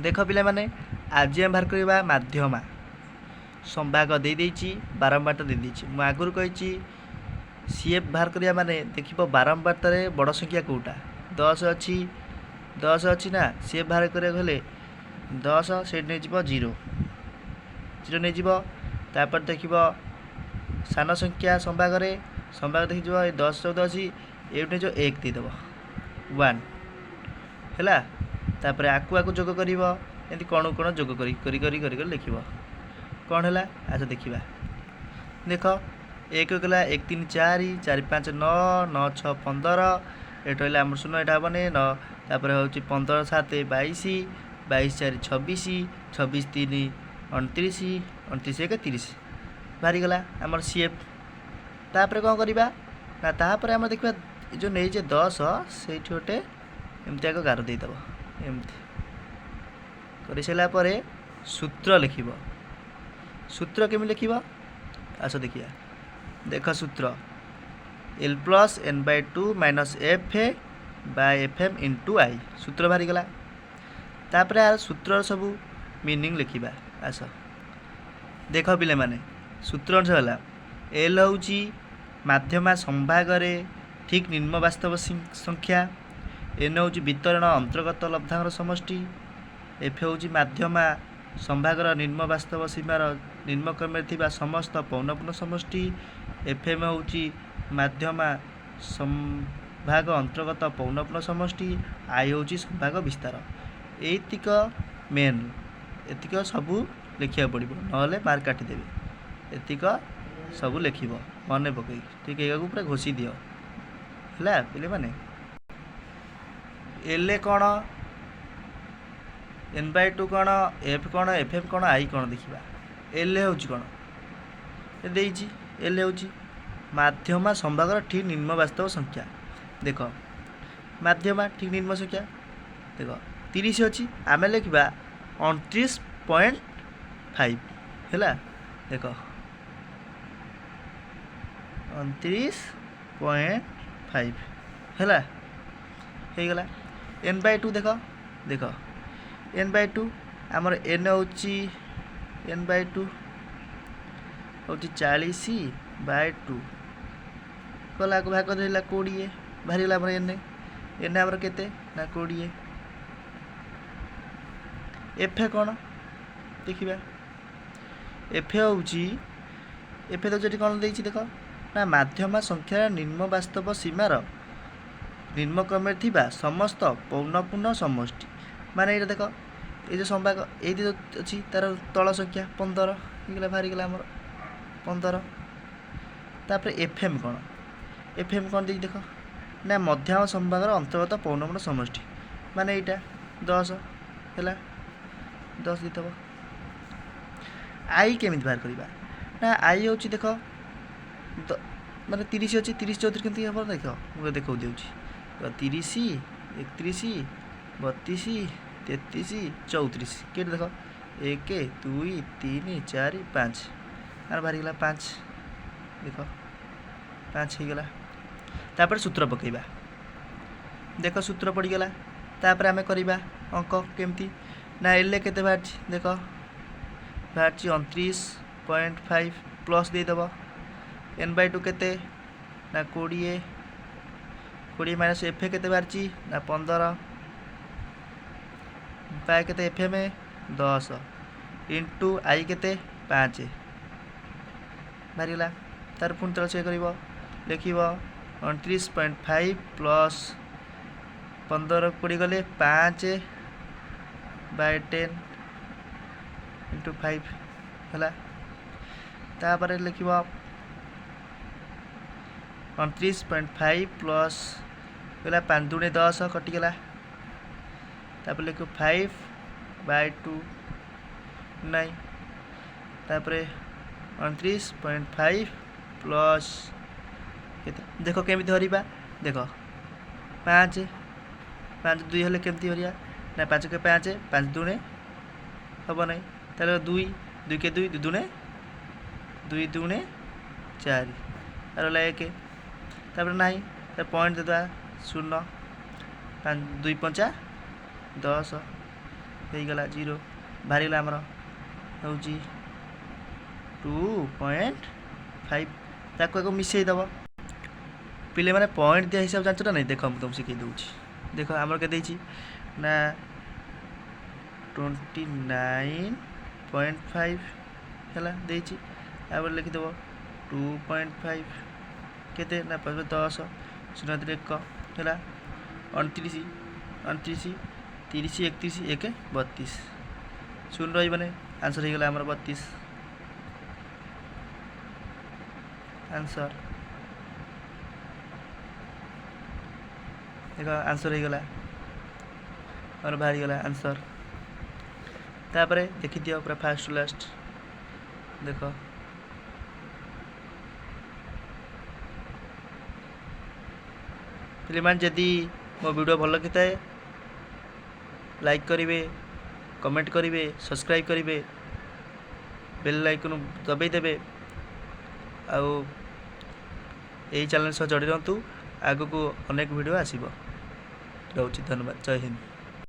ଦେଖ ପିଲାମାନେ, ଆଜି ଆମେ ବାହାର କରିବା ମାଧ୍ୟମା ସମ୍ଭାଗ ଦେଇଦେଇଛି, ବାରମ୍ବାରତା ଦେଇଦେଇଛି। ମୁଁ ଆଗରୁ କହିଛି, ସି ଏଫ୍ ବାହାର କରିବା ମାନେ ଦେଖିବ ବାରମ୍ବାରତାରେ ବଡ଼ ସଂଖ୍ୟା କେଉଁଟା। 10 ଅଛି, 10 ଅଛି ନା? ସି ଏଫ୍ ବାହାର କରିବାକୁ ହେଲେ 10 ସେଇଠି ନେଇଯିବ, ଜିରୋ ଜିରୋ ନେଇଯିବ। ତାପରେ ଦେଖିବ ସାନ ସଂଖ୍ୟା ସମ୍ଭାଗରେ, ସମ୍ଭାଗ ଦେଖିଯିବ, ଏଇ 10 14 ଅଛି, ଏଇଠି ନେଇଯିବ, ଏକ ଦେଇଦେବ, ୱାନ୍ ହେଲା। ତାପରେ ଆକୁ ଆକୁ ଯୋଗ କରିବ, ଏମିତି କ'ଣ କ'ଣ ଯୋଗ କରି କରି କରି କରି କରି ଲେଖିବ। କ'ଣ ହେଲା, ଆଚ୍ଛା ଦେଖିବା। ଦେଖ, ଏକ ଗଲା, ଏକ ତିନି ଚାରି, ଚାରି ପାଞ୍ଚ ନଅ, ନଅ ଛଅ 15, ଏଠି ରହିଲା ଆମର ଶୂନ, ଏଇଟା ହେବନି, ନଅ। ତାପରେ ହେଉଛି 15 ସାତ 22, 22 ଚାରି 26, 26 ତିନି 29, 29 ଏକ 30। ବାହାରିଗଲା ଆମର ସି ଏଫ୍। ତାପରେ କ'ଣ କରିବା ନା, ତାପରେ ଆମେ ଦେଖିବା ଏ ଯେଉଁ ନେଇଛେ 10, ସେଇଠି ଗୋଟେ ଏମିତି ଆଗ ଗାର ଦେଇଦେବ। ଏମିତି କରିସାରିଲା ପରେ ସୂତ୍ର ଲେଖିବ। ସୂତ୍ର କେମିତି ଲେଖିବ, ଆସ ଦେଖିବା। ଦେଖ ସୂତ୍ର, L plus N by two minus F by F M into I। ସୂତ୍ର ବାହାରିଗଲା। ତାପରେ ଆର ସୂତ୍ରର ସବୁ ମିନିଂ ଲେଖିବା, ଆସ। ଦେଖ ପିଲାମାନେ, ସୂତ୍ର ଅନୁସାରେ ହେଲା, ଏଲ୍ ହେଉଛି ମାଧ୍ୟମା ସମ୍ଭାଗରେ ଠିକ୍ ନିମ୍ନ ବାସ୍ତବ ସଂଖ୍ୟା, ଏନ୍ ହେଉଛି ବିତରଣ ଅନ୍ତର୍ଗତ ଲବ୍ଧାଙ୍କର ସମଷ୍ଟି, ଏଫ୍ ହେଉଛି ମାଧ୍ୟମା ସମ୍ଭାଗର ନିମ୍ନ ବାସ୍ତବ ସୀମାର ନିମ୍ନକ୍ରମରେ ଥିବା ସମସ୍ତ ପୌନଃପୁନ୍ୟ ସମଷ୍ଟି, ଏଫ୍ ଏମ୍ ହେଉଛି ମାଧ୍ୟମା ସମ୍ଭାଗ ଅନ୍ତର୍ଗତ ପୌନଃପୁନ୍ୟ ସମଷ୍ଟି, I ହେଉଛି ସମ୍ଭାଗ ବିସ୍ତାର। ଏଇତିକ ମେନ୍, ଏତିକ ସବୁ ଲେଖିବାକୁ ପଡ଼ିବ, ନହେଲେ ମାର୍କ କାଟିଦେବେ। ଏତିକ ସବୁ ଲେଖିବ ମନେ ପକେଇକି, ଠିକ୍ ଏଇଆକୁ ପୁରା ଘୋଷି ଦିଅ। ହେଲା ପିଲାମାନେ? ଏଲ୍ କ'ଣ, ଏନ୍ ବାଇ ଟୁ କ'ଣ, ଏଫ୍ କ'ଣ, ଏଫ୍ ଏମ୍ କ'ଣ, I କ'ଣ ଦେଖିବା। ଏଲ୍ ହେଉଛି କ'ଣ? ଏ ଦେଇଛି, ଏଲ୍ ହେଉଛି ମାଧ୍ୟମା ସମ୍ଭାଗର ଠିକ୍ ନିମ୍ନ ବାସ୍ତବ ସଂଖ୍ୟା। ଦେଖ, ମାଧ୍ୟମା ଠିକ୍ ନିମ୍ନ ସଂଖ୍ୟା, ଦେଖ 30 ଅଛି, ଆମେ ଲେଖିବା 29.5 ହେଲା। ଦେଖ, 29.5 ହେଲା, ହେଇଗଲା। ଏନ୍ ବାଇ ଟୁ ଦେଖ, ଦେଖ ଏନ୍ ବାଇ ଟୁ, ଆମର ଏନ୍ ହେଉଛି, ଏନ୍ ବାଇ ଟୁ ହେଉଛି 40 ବାଇ ଟୁ କଲାକୁ ଭାଗ ଧରିଲା 20, ବାହାରିଗଲା ଆମର ଏନ୍। ଏନ୍ ଆମର କେତେ ନା 20। ଏଫ୍ କ'ଣ ଦେଖିବା। ଏଫ୍ ହେଉଛି, ଏଫ୍ ଦେଉଛି ଏଠି କ'ଣ ଦେଇଛି ଦେଖ ନା, ମାଧ୍ୟମା ସଂଖ୍ୟାର ନିମ୍ନ ବାସ୍ତବ ସୀମାର ନିମ୍ନକ୍ରମରେ ଥିବା ସମସ୍ତ ପୌନଃପୁନ୍ୟ ସମଷ୍ଟି। ମାନେ ଏଇଟା ଦେଖ, ଏଇ ଯେଉଁ ସମ୍ଭାଗ ଏଇଠି ଯେଉଁ ଅଛି, ତାର ତଳ ସଂଖ୍ୟା 15 ହେଇଗଲା, ବାହାରିଗଲା ଆମର 15। ତାପରେ ଏଫ୍ ଏମ୍ କ'ଣ? ଏଫ୍ ଏମ୍ କ'ଣ ଦେଇଛି ଦେଖ ନା, ମଧ୍ୟମ ସମ୍ଭାଗର ଅନ୍ତର୍ଗତ ପୌନଃପୁନ୍ୟ ସମଷ୍ଟି, ମାନେ ଏଇଟା 10 ହେଲା, 10 ଦେଇଦେବ। I କେମିତି ବାହାର କରିବା ନା, I ହେଉଛି ଦେଖ, ମାନେ 30 ଅଛି, 30 ଚଉତିରିଶ କେମିତି ହେବ ଦେଖ, ମୁଁ ଦେଖାଉ ଦେଉଛି। 30, 31, 32, 33, 34, କେତେ ଦେଖ, ଏକ ଦୁଇ ତିନି ଚାରି ପାଞ୍ଚ, ଆର ବାହାରିଗଲା ପାଞ୍ଚ। ଦେଖ, ପାଞ୍ଚ ହେଇଗଲା। ତାପରେ ସୂତ୍ର ପକାଇବା। ଦେଖ, ସୂତ୍ର ପଡ଼ିଗଲା। ତାପରେ ଆମେ କରିବା ଅଙ୍କ କେମିତି ନା, ଏଲ୍ କେତେ ବାହାରିଛି ଦେଖ, ବାହାରିଛି 29.5, ପ୍ଲସ୍ ଦେଇଦେବ। ଏନ୍ ବାଇ ଟୁ କେତେ ନା 20, 20 ମାଇନସ୍ ଏଫ୍ କେତେ ବାହାରିଛି ନା 15 ବାଇ କେତେ, ଏଫ୍ ଏମ୍ 10 ଇଣ୍ଟୁ I କେତେ, ପାଞ୍ଚ ବାହାରିଗଲା। ତାର ପୁଣି ତଳେ ଚେକ୍ କରିବ, ଲେଖିବ 29.5 ପ୍ଲସ୍ 15 20 ଗଲେ ପାଞ୍ଚ ବାଇ 10 ଇଣ୍ଟୁ ଫାଇଭ୍ ହେଲା। ତାପରେ ଲେଖିବ 29.5 ପ୍ଲସ୍ ଗଲା ପାଞ୍ଚ ଦୁଣେ 10, କଟିଗଲା। ତାପରେ ଲେଖିବ ଫାଇଭ୍ ବାଇ ଟୁ ନାଇଁ। ତାପରେ 29.5 ପ୍ଲସ୍ କେତେ ଦେଖ, କେମିତି ହରିବା ଦେଖ, ପାଞ୍ଚ ପାଞ୍ଚ ଦୁଇ ହେଲେ କେମିତି ହରିବା ନା, ପାଞ୍ଚ କେ ପାଞ୍ଚ, ପାଞ୍ଚ ଦୁଣେ ହେବ ନାହିଁ, ତାହେଲେ ଦୁଇ, ଦୁଇ କେ ଦୁଇ, ଦୁଇ ଦୁଣେ, ଦୁଇ ଦୁଣେ ଚାରି, ଆଉ ରହିଲା ଏକ। ତାପରେ ନାହିଁ, ପଏଣ୍ଟ ଦେଇଦେବା, ଶୂନ, ପାଞ୍ଚ ଦୁଇ ପଞ୍ଚା 10। ହେଇଗଲା ଜିରୋ ବାହାରିଗଲା। ଆମର ହେଉଛି 2.5। ତାକୁ ଆଗ ମିଶାଇ ଦେବ। ପିଲାମାନେ, ପଏଣ୍ଟ ଦିଆ ହିସାବ ଜାଣିଛ ନା ନାହିଁ? ଦେଖ, ମୁଁ ତୁମକୁ ଶିଖେଇ ଦେଉଛି। ଦେଖ, ଆମର କେତେ ଦେଇଛି ନା 29.5 ହେଲା ଦେଇଛି। ତାପରେ ଲେଖିଦେବ 2.5 କେତେ ନା 10, ଶୂନ ଏକ ହେଲା, 29, 29, 30, 31, 1, 32, ଶୂନ ରହିବନି। ଆନ୍ସର୍ ହେଇଗଲା ଆମର 32 ଆନ୍ସର୍। ଦେଖ, ଆନ୍ସର୍ ହେଇଗଲା ଆମର, ବାହାରିଗଲା ଆନ୍ସର୍। ତାପରେ ଦେଖିଦିଅ ପୁରା ଫାଷ୍ଟ ଟୁ ଲାଷ୍ଟ। ଦେଖ ପିଲାମାନେ, ଯଦି ମୋ ଭିଡ଼ିଓ ଭଲ ଲାଗିଥାଏ, ଲାଇକ୍ କରିବେ, କମେଣ୍ଟ କରିବେ, ସବସ୍କ୍ରାଇବ୍ କରିବେ, ବେଲ୍ ଆଇକନ୍ ଦବାଇ ଦେବେ ଆଉ ଏହି ଚ୍ୟାନେଲ୍ ସହ ଯୋଡ଼ି ରୁହନ୍ତୁ। ଆଗକୁ ଅନେକ ଭିଡ଼ିଓ ଆସିବ। ରହୁଛି, ଧନ୍ୟବାଦ, ଜୟ ହିନ୍ଦ।